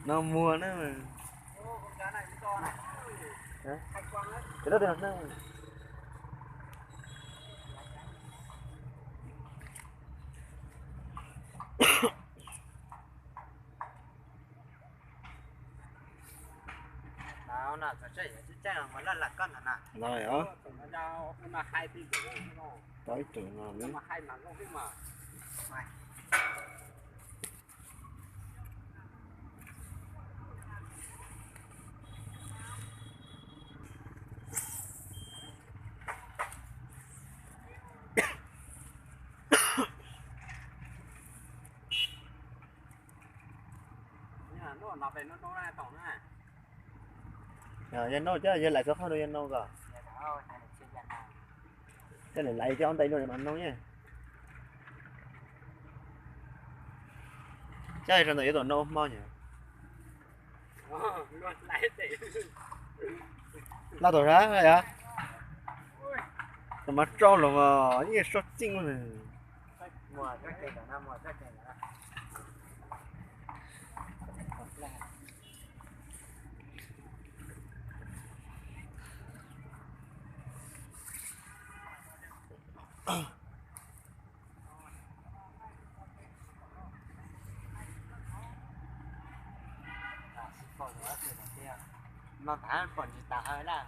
No muag na. Hả? Cái đó thì nó Đó, nó có chạy chứ chạy mà lăn là con hả nè. Nó rồi đó. Tới trường nào nữa. Yog noj cov yog lais xov qhov rau yog noj kom. Coj lais coj ob ntais luaj mas noj nyej. Coj rau ntawm yuav tuam noj hmo nyem. Loj tau sab yom. Tus mas rau los mas yeej soj txij. No tas pom tsis tas hawv lawm.